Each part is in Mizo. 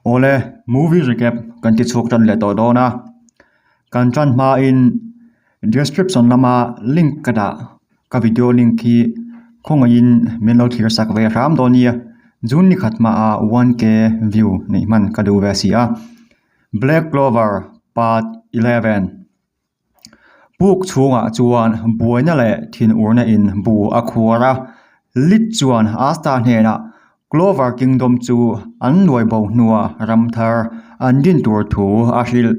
Awle, movie recap kan ti chhuak tan leh tawh dawn a. Kan tan hmain description lama link ka dah ka video link hi khawngaihin min lo thlir sak ve hram dawn nia. June ni khat hmaah 1k view neih hman ka duh ve si a. Black Clover part 11. Puk chhungah chuan buaina leh thinurna in bu a khuar a, Lit chuan Asta hnenah Clover Kingdom chu an nuai bo hnua ram thar an din tur thu a hrilh.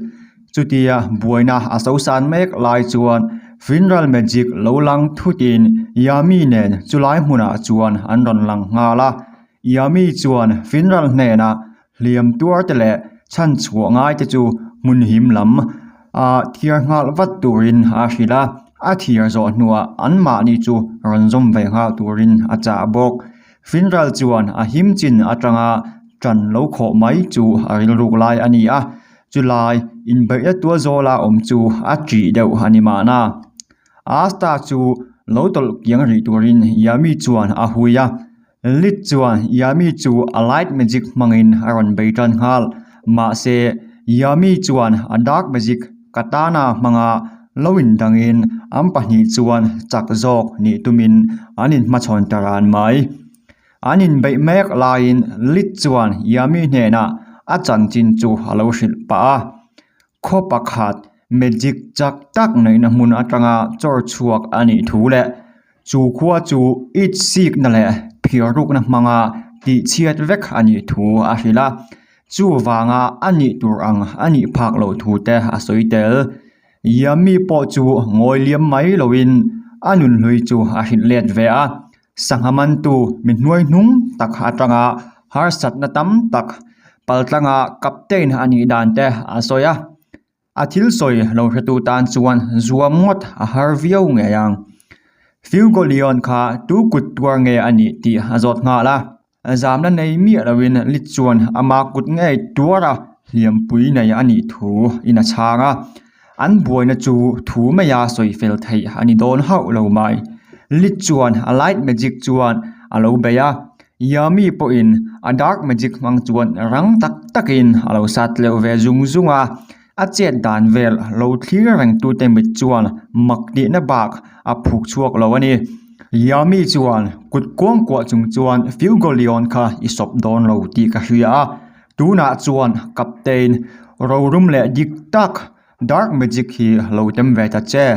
Chutia buaina a sosan mek lai chuan Finral Magic lo lang thutin Yami nen chulai hmunah chuan an rawn lang nghal a. Yami chuan Finral hnenah Hliam tuar te leh chhan chhuah ngai te chu hmun him lam a thiar nghal vat turin a hrilh a, a thiar zawh hnuah anmahni chu rawn zawm ve nghal turin a chah bawk. Finral chuan a him chin atanga ṭan lo khawh mai chu a rilruk lai a ni a, chulai inbeihna tual zawla awm chu a ṭih deuh a ni mahna. Asta chu lo tawlh kiang rih turin Yami chuan a hui a. Lit chuan Yami chu a light magic hmangin a rawn bei tan nghal. Mahse, Yami chuan a dark magic katana hmanga lo indangin an pahnih chuan chak zawk nih tumin an inhmachhawn ta ran mai. An inbeih mek laiin Lit chuan Yami hnenah a chanchin chu a lo hrilh pah a. Khaw pakhat magic chak tak neihna hmun atanga chawr chhuak a nih thu leh Chu khua chu it sikna leh phiarrukna hmanga tihchhiat vek a nih thu a hrilh a, chuvanga a nih tur ang a nih phak loh thu te a sawi tel. Yami pawh chu ngawi liam mai loin a nunhlui chu a hrilh let ve a, sangha mantu mi hnuai hnung tak atanga harsatna tam tak paltlanga captain a nih dan te a sawi a. A thil sawi lo hretu tan chuan zuam ngawt a har viau ngei ang. Fuegoleon kha tu kut tuar nge a nih tih a zawt nghal a. Zamna nei miah loin Lit chuan ama kut ngei tuar a hliampui nei a nih thu in a chhang a. An buaina chu thu maia sawi fel theih a ni dawn hauh lo mai. Lit chuan a light magic chuan a lo bei a. Yami pawhin a dark magic hmang chuan rang tak takin a lo sat leuh ve zung zung a, a chet dan vel lo thlir reng tute mit chuan mak tihna bak a phuk chhuak lo a ni. Yami chuan kut kuangkuah chung chuan Fuegoleon kha i sawp dawn lo tih ka hria a, tunah chuan Captain rorum leh dik tak Dark magic hi lo tem ve ta che,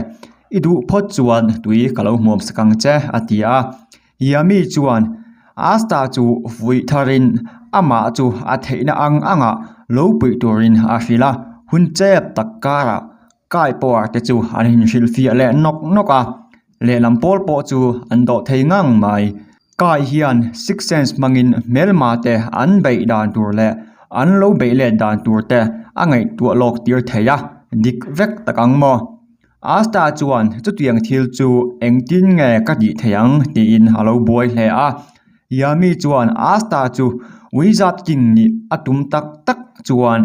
i duh phawt chuan tui ka lo hmuam sak ang che a ti a. Yami chuan Asta chu fuih tharin amah chu a theihna ang anga lo puih turin a hrilh a, hun chep tak karah Kai power te chu an inhrilhfiah leh nawk nawk a, lehlam pawl pawh chu an dawh thei ngang mai. Kai hian sixth sense hmangin hmelma te an beih dan tur leh an lo beih let dan tur te a ngaihtuah lawk tir thei a, dik vek tak ang maw? Asta chuan chutiang thil chu engtin nge ka tih theih ang tiin a lo buai hle a. Yami chuan Asta chu Wizard King nih a tum tak tak chuan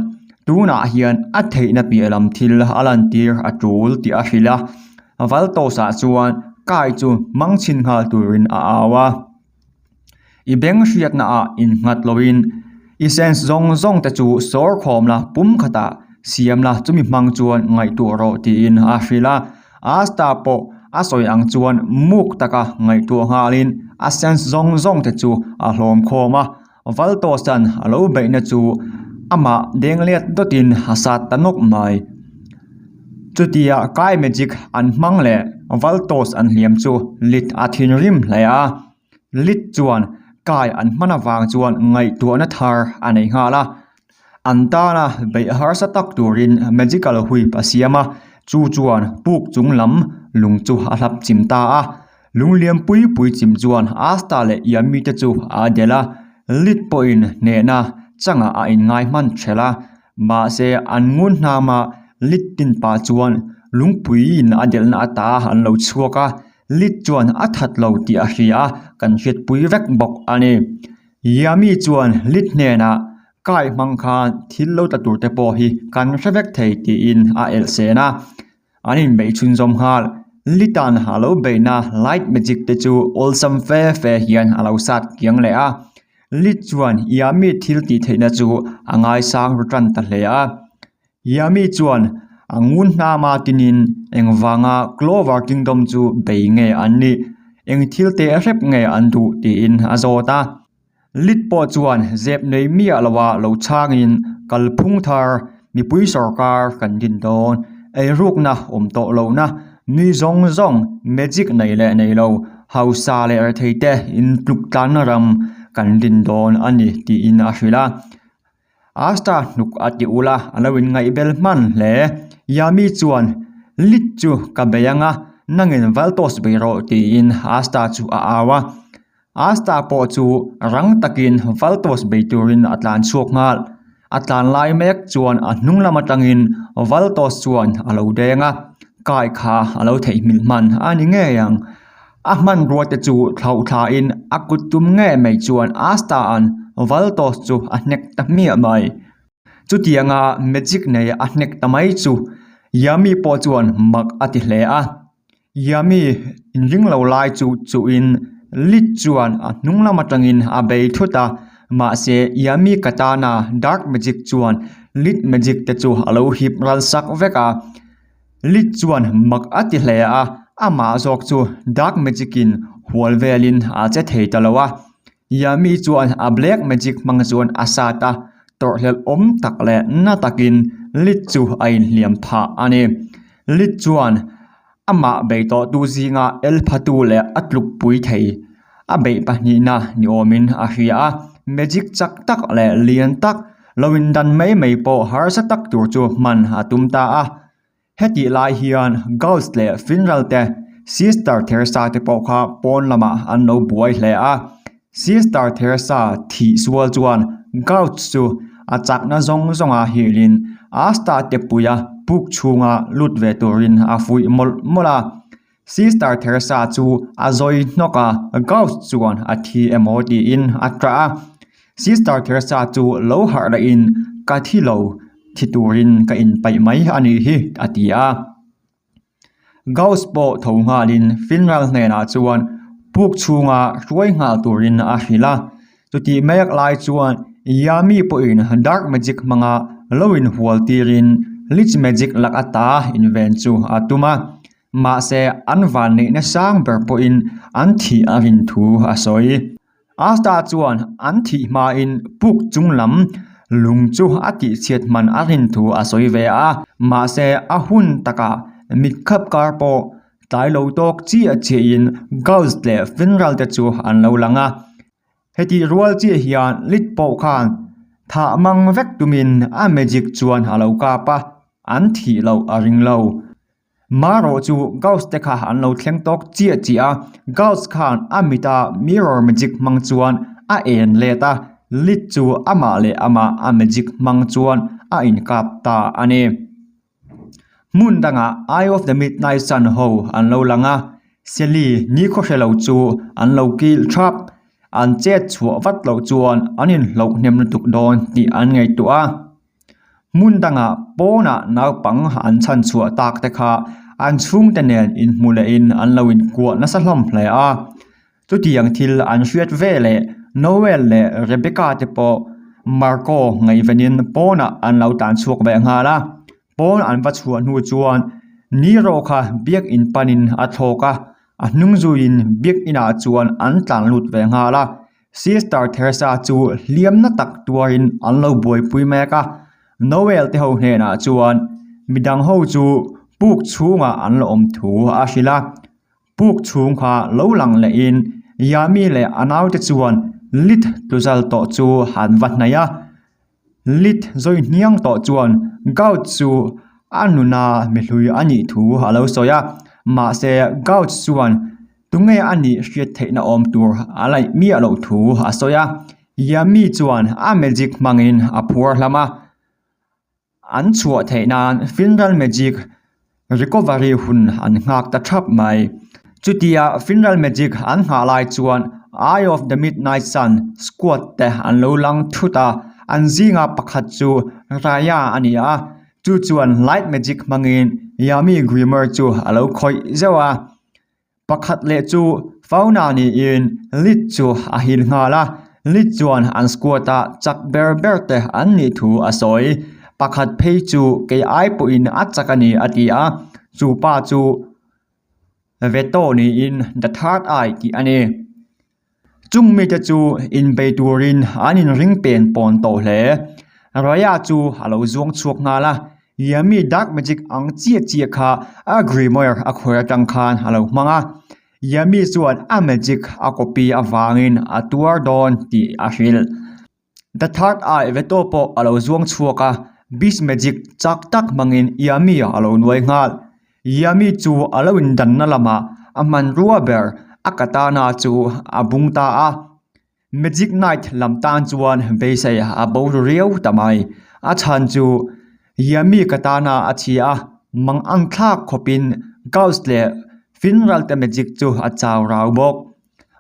tunah hian a theihna piah lam thil a lantir a tul tih a hrilh a. Valtos-a chuan Kai chu hmang chhin nghal turin a au a. I beng hriatna ah innghat loin i sense zawng zawng te chu sawr khawm la pum khatah siam la chumi hmang chuan ngaihtuah rawh tiin a hrilh a. Asta pawh a sawi ang chuan muk taka ngaihtuah nghalin a sense zawng zawng te chu a hlawm khawm a. Valtosan a lo beihna chu amah deng let dawtin a sat ta nawk mai. Chutia Kai magic an hmang leh Valtos an hliam chu lit a thinrim hle a. Lit chuan Kai an hman avang chuan ngaihtuahna thar a nei nghal a. An tana beih harsa tak turin magical whip a siam a, chu chuan puk chung lam lung chu a hlap chim ta a. Lungliam pui pui chim chuan Asta leh Yami te chu a delh a, Lit pawhin hnehna changah a inngai hman thelh a. Mahse an ngun hnama Lit tin pah chuan lungpuiin a delhna ata an lo chhuak a, Lit chuan a that lo tih a hria a, kan hriatpui vek bawk a ni. Yami chuan Lit hnenah Kai hmang khan thil lo tla tur te pawh hi kan hre vek thei tiin a elhsen a. An inbeih chhunzawm nghal. Litan a lo beihna light magic te chu awlsam fe fe hian a lo sat kiang leh a. Lit chuan Yami thil tih theihna chu a ngaisang ru tan ta hle a. Yami chuan a ngun hnama tinin engvanga Clover Kingdom chu bei nge an nih, eng thil teh hrep nge an duh tiin a zawt a. Lit pawh chuan zep nei miah loa lo chhangin kalphung thar mipui sawrkar kan din dawn, eirukna awm tawh lohna, mi zawng zawng magic nei leh nei lo, hausa leh retheite intluk tlanna ram kan din dawn a ni tiin a hrilh a. Asta hnuk a ti ul a, a lo inngaihbel hman hle. Yami chuan, Lit chu ka bei ang a, nangin Valtos bei rawh tiin Asta chu a au a. Asta pawh chu rang takin Valtos bei turin a tlan chhuak nghal. A tlan lai mek chuan a hnung lam atangin Valtos chuan a lo deng a, kai kha a lo theihnghilh hman a ni ngei ang. A hmanrua te chu thlauh thlain a kut tum ngei mai chuan Asta-a'n Valtos chu a hnek ta hmiah mai. Chutianga magic nei a hnek ta mai chu Yami pawh chuan mak a ti hle a. Yami inring lo lai chu chuhin Lit chuan a hnung lam atangin a bei thut a, mahse Yami katana dark magic chuan Lit magic te chu a lo hip ral sak vek a. Lit chuan mak a ti hle a, amah zawk chu dark magic in hual velin a che thei ta lo a. Yami chuan a black magic hmang chuan a sat a, tawrhhlelh awm tak leh na takin Lit chu a inhliam phah a ni. Lit chuan amah bei tawhtu zinga el phatu leh a tlukpui thei a beih pahnihna ni awmin a hria a, magic chak tak leh lian tak lo indan mai mai pawh harsa tak tur chu hman a tum ta a. Hetih lai hian Gauss leh Finral te Sister Theresa te pawh kha pawn lamah an lo buai hle a. Sister Theresa thih sual chuan Gauss chu a chakna zawng zawnga hilin Asta te puia puk chhunga lut ve turin a fuih mawlh mawlh a. Sister Theresa chu a zawi hnawk a, Gauss chuan a thi emaw tiin a tah a. Sister Theresa chu lo harh lahin Ka thi lo, thi turin ka inpaih mai a nih hi a ti a. Gauss pawh tho nghalin Finral hnenah chuan puk chhunga hruai nghal turin a hrilh a. Chutih mek lai chuan Yami pawhin dark magic hmanga lo inhual tirin Lich magic lak ata inven chu a tum a. Mahse an van neihna sang ber pawhin an thih a rin thu a sawi. Asta chuan an thih hmain puk chung lam lung chu a tihchhiat hman a rin thu a sawi ve a. Mahse a hun takah mitkhap kar pawh tlai lo tawk chiah chiahin Gauss leh Finral te chu an lo lang a. Hetih rual chiah hian Lit pawh khan thah mang vek tumin a magic chuan a lo kap a, an thih loh a ring lo. Marawh chu Gauss te kha an lo thleng tawk chiah chiah a, Gauss khan a mita mirror magic hmang chuan a en let a, Lit chu amah leh amah a magic hmang chuan a inkap ta a ni. Hmun dangah Eye of the Midnight Sun ho an lo lang a, Sally nikhaw hre lo chu an lo kil thap. An chet chhuah vat loh chuan an inhloh hnem lutuk dawn tih an ngaihtuah a. Hmun dangah pawnah naupang an chhan chhuah tak te kha an chhungte nen inhmu lehin an lo inkuah nasa hlawm hle a. Chutiang thil an hriat ve leh Noel leh Rebecca te pawh Marco ngaihvenin pawnah an lo tlan chhuak ve nghal a. Pawn an va chhuah hnu chuan Nero kha biakin panin a thlawk a, a hnung zuiin biakinah chuan an tlan lut ve nghal a. Sister Theresa chu hliamna tak tuarin an lo buaipui mek a, Noel te ho hnenah chuan midang ho chu puk chhungah an la awm thu a hrilh a. Puk chhung kha lo lang lehin Yami leh a naute chuan Lit tluzal tawh chu an va hnaih a. Lit zawi hniang tawh chuan Gauch chu a nuna mihlui a nih thu a lo sawi a, mahse Gauch chuan tunge a nih hriat theihna awm tur a laih miah loh thu a sawi a. Yami chuan a magic hmangin a phuar hlam a. An chhuah theih nan Funeral Magic Recovery hun an nghak ta thap mai. Chutia Funeral Magic an nghah lai chuan Eye of the Midnight Sun squad te an lo lang thut a, an zinga pakhat chu Raya a ni a, chu chuan Light Magic hmangin Yami Grimmer chu a lo khawih zeuh a. Pakhat leh chu Fauna niin Lit chu a hil nghal a. Lit chuan an squad-a chak ber ber te an nih thu a sawi. Pakhat phei chu kei ai pawhin a chak a ni a ti a, chu pa chu Veto niin The Third Eye tih a ni. Chung mite chu inbei turin an inring pen pawn tawh hle. Raya chu a lo zuang chhuak nghal a, Yami Dark Magic ang chiah chiah kha a Grimoire a khawi atang khan a lo hmang a. Yami chuan a magic a copy avangin a tuar dawn tih a hrilh. The Third Eye Veto pawh a lo zuang chhuak a, Beast Magic chak tak hmangin Yami a lo nuai nghal. Yami chu a lo indanna lamah a hmanrua ber a katana chu a bung ta a. Magic Knight lam tan chuan beisei a bo ru riau ta mai. A chhan chu Yami katana a chhia a, mang ang thlak khawpin Gauss leh Finral te magic chu a chau rau bawk.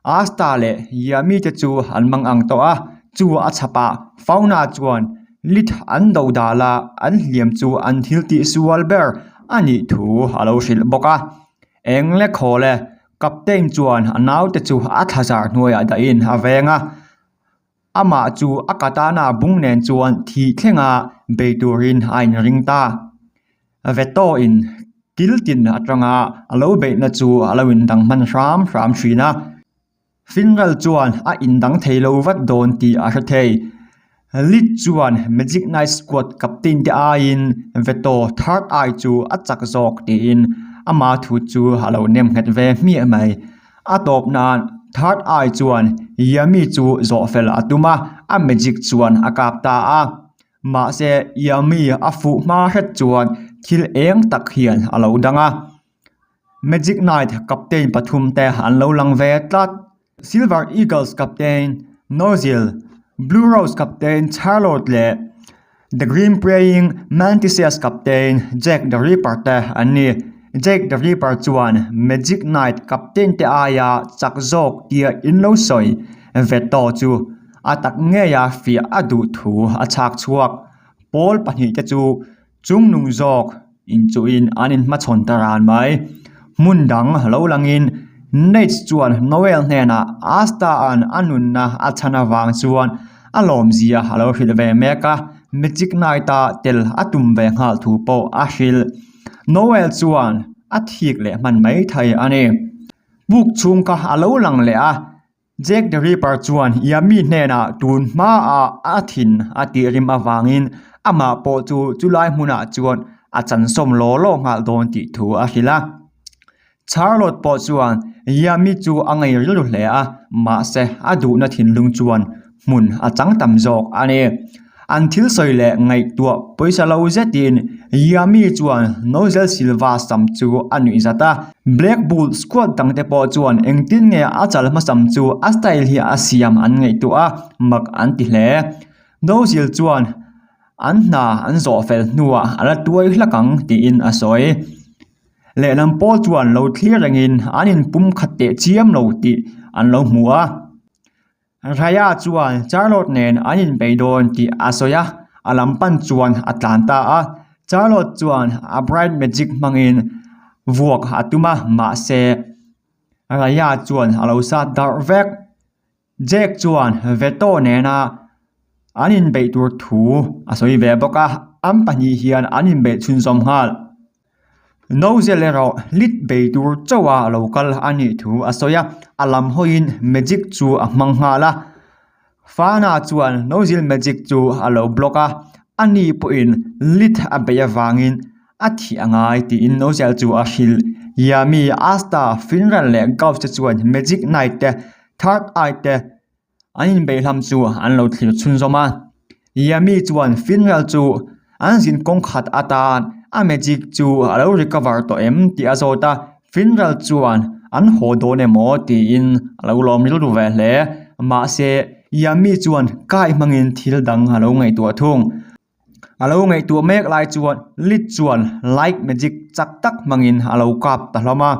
Asta leh Yami te chu an mang ang tawh a, chu a chhapah Fauna chuan Lith an do dal a, an hliam chu an thil tih sual ber a nih thu a lo hrilh bawk a. Eng le khawl e, Captain chuan a naute chu a thlazar hnuaiah dahin a veng a, amah chu a katana bung nen chuan thih thlenga bei turin a inring ta. Veto-in kil tin atanga a lo beihna chu a lo indang hman hram hram thin a, Finral chuan a indang thei lo vat dawn tih a hre thei. Lit chuan Magic Knight Squad captain te aiin Veto Third Eye chu a chak zawk tiin ama thu chu a lo nem nghet ve hmiah mai. A tawp nan Third Eye chuan Yami chu zawh fel a tum a, a magic chuan a kap ta a. Mahse Yami a fuh hma hret chuan thil eng tak hian a lo dang a. Magic Knight captain pathum te an lo lang ve tlat. Silver Eagles captain Nozzle, Blue Rose captain Charlotte leh The Green Praying Mantises captain Jack the Ripper te an ni. Jack the Ripper chuan Magic Knight captain te aia chak zawk tia in lo sawi Veto chu a tak ngeia fiah a duh thu a chhak chhuak. Pawl pahnihte chu Chungnung zawk inchuhin an inhmachhawn ta ran mai. Hmun dang lo langin Nates chuan Noel hnenah Asta-a'n a nunna a chhan avang chuan a lawmzia a lo hrilh ve mek a, Magic Knight-a tel a tum ve nghal thu pawh a hrilh. Noel chuan a thik leh hman maithei a ni. Puk chhung kha a lo lang leh a. Jack the Ripper chuan Yami hnenah tun hmaah a thin a tih rim avangin amah pawh chu chulai hmunah chuan a chansawm law law nghal dawn tih thu a hrilh a. Charlotte pawh chuan Yami chu a ngei rilru hle a, mahse a duhna thinlung chuan hmun a chang tam zawk a ni. An thil sawi leh ngaihtuah pawisa lo zetin Yami chuan Nozel Silva sam chu a nuih zat a. Black Bull squad dangte pawh chuan engtin nge a chal hmasam chu a style hi a siam an ngaihtuah a, mak an ti hle. Nozel chuan an hna an zawh fel hnuah a la tuai hlak ang tiin a sawi. Lehlam pawl chuan lo thlir rengin an inpum khat teh chiam lo tih an lo hmu a. Raya chuan Charlotte nen an inbei dawn tih a sawi a, a lam pan chuan a tlan ta a. Charlotte chuan a bright magic hmangin vuak a tum a, mahse Raya chuan a lo sat darh vek. Jack chuan Veto nena an inbeih tur thu a sawi ve bawk a, an pahnih hian an inbeih chhunzawm nghal. Nozel erawh lit bei tur chauh a lo kal a nih thu a sawi a, a lam hawiin magic chu a hmang nghal a. Fana chuan Nozel magic chu a lo block a, ani pawhin lit a beih avangin a thih a ngai tiin Nozel chu a hrilh. Yami, Asta, Finral leh Gauss te chuan Magic Knight te, Third Eye te, An inbeih hlam chu an lo thlir chhunzawm a, Yami chuan Finral chu an zin kawng khat atan a magic chu a lo recover tawh em tih a zawt a, Finral chuan an haw dawn emaw tiin a lo lawm rilru ve hle. Mahse, Yami chuan kai hmangin thil dang a lo ngaihtuah thung. A lo ngaihtuah mek lai chuan Lit chuan light magic chak tak hmangin a lo kap ta hlawm a.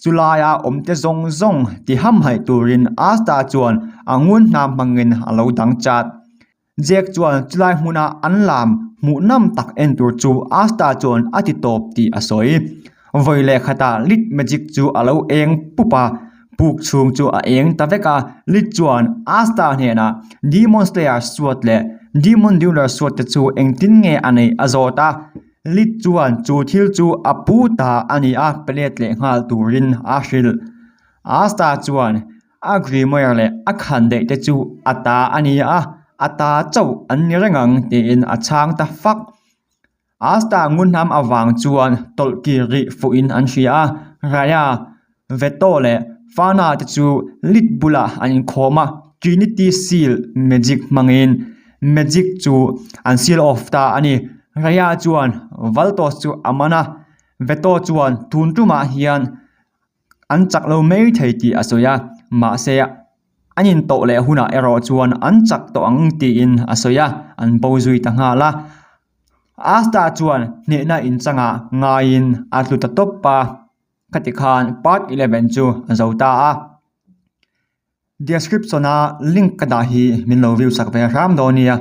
Chulaia awmte zawng zawng ti hamhaih turin Asta chuan a ngun hna hmangin a lo dang chat. Jack chuan chulai hmuna an lam hmuhnawm tak en tur chu Asta chuan a ti tawp tih a sawi. Vawi leh khatah Lit magic chu a lo eng pup a. Puk chhung chu a eng ta vek a, Lit chuan Asta hnenah Demon Slayer suat leh Demon Dueler suat te chu engtin nge a neih a zawt a. Lit chuan chu thil chu a pu ta a ni a, pe let leh nghal turin a hrilh. Asta chuan a Grimoire leh a khan daih te chu a ta a ni a, a ta chauh an ni reng ang tiin a chhang ta fak. Asta ngunhnam avang chuan tawlh kir rih fuhin an hria a, Raya, Veto leh Fana te chu lit bulah an inkhawm a, Trinity Seal magic hmangin magic chu an seal off ta a ni. Raya chuan Valtos chu a man a, Veto chuan tun tumah hian An chak lo mai thei tih a sawi a, mahse an intawh leh hunah erawh chuan an chak tawh ang tiin a sawi a, an bo zui ta nghal a. Asta chuan hnehna inchangah ngaiin a tlu ta tawp a, khati khan part 11 chu a zo ta a. Description a link ka dah hi min lo view sak ve hram dawn nia.